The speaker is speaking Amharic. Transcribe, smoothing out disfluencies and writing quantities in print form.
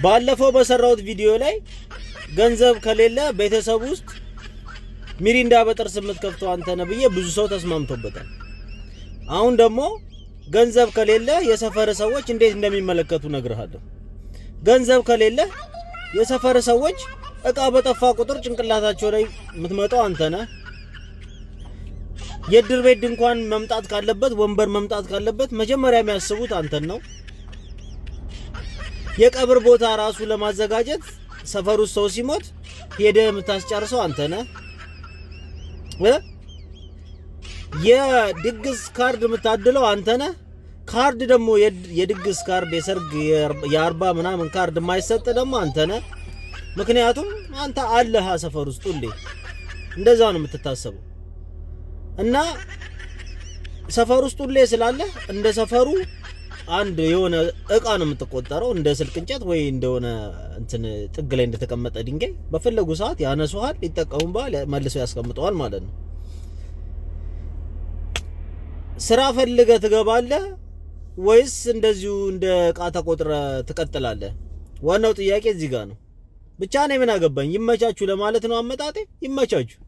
ባለፈው በሰራሁት ቪዲዮ ላይ ገንዘብ ከሌለ ቤተሰብ ውስጥ ሚሪንዳ በጥርስ የምትከፍተው አንተ ነህ ብዬ ብዙ ሰው ተስማምቶበታል። አሁን ደግሞ ገንዘብ ከሌለ የሰፈር ሰዎች እንዴት እንደሚመለከቱ እነግርሃለሁ። ገንዘብ ከሌለ የሰፈር ሰዎች እቃ በጠፋ ቁጥር ጭንቅላታቸው ላይ የምትመጣው አንተ ነህ። የእድር ቤት ድንኳን መምጣት ካለበት፣ ወንበር መምጣት ካለበት መጀመሪያ የሚያስቡት አንተን ነው። የቀብር ቦታ ራሱ ለማዘጋጀት ሰፈር ውስጥ ሰው ሲሞት ሄደህ የምታስጨርሰው አንተ ነህ። የድግስ ካርድ የምታድለው አንተ ነህ። ካርድ ደግሞ የድግስ ካርድ፣ የሰርግ፣ የአርባ ምናምን ካርድ የማይሰጥ ደግሞ አንተ ነህ። ምክንያቱም አንተ አለህ ሰፈር ውስጥ ሁሌ፣ እንደዛ ነው የምትታሰበው። እና ሰፈር ውስጥ ሁሌ ስላለህ እንደ ሰፈሩ አንድ የሆነ እቃ ነው የምትቆጠረው፣ እንደ ስልክ እንጨት ወይ እንደሆነ እንትን ጥግ ላይ እንደተቀመጠ ድንጋይ በፈለጉ ሰዓት ያነሱሃል፣ ይጠቀሙብሃል፣ መልሰው ያስቀምጠዋል ማለት ነው። ስራ ፈልገህ ትገባለህ ወይስ እንደዚሁ እንደ እቃ ተቆጥረህ ትቀጥላለህ? ዋናው ጥያቄ እዚህ ጋር ነው። ብቻ እኔ ምን አገባኝ፣ ይመቻችሁ ለማለት ነው አመጣጤ። ይመቻችሁ።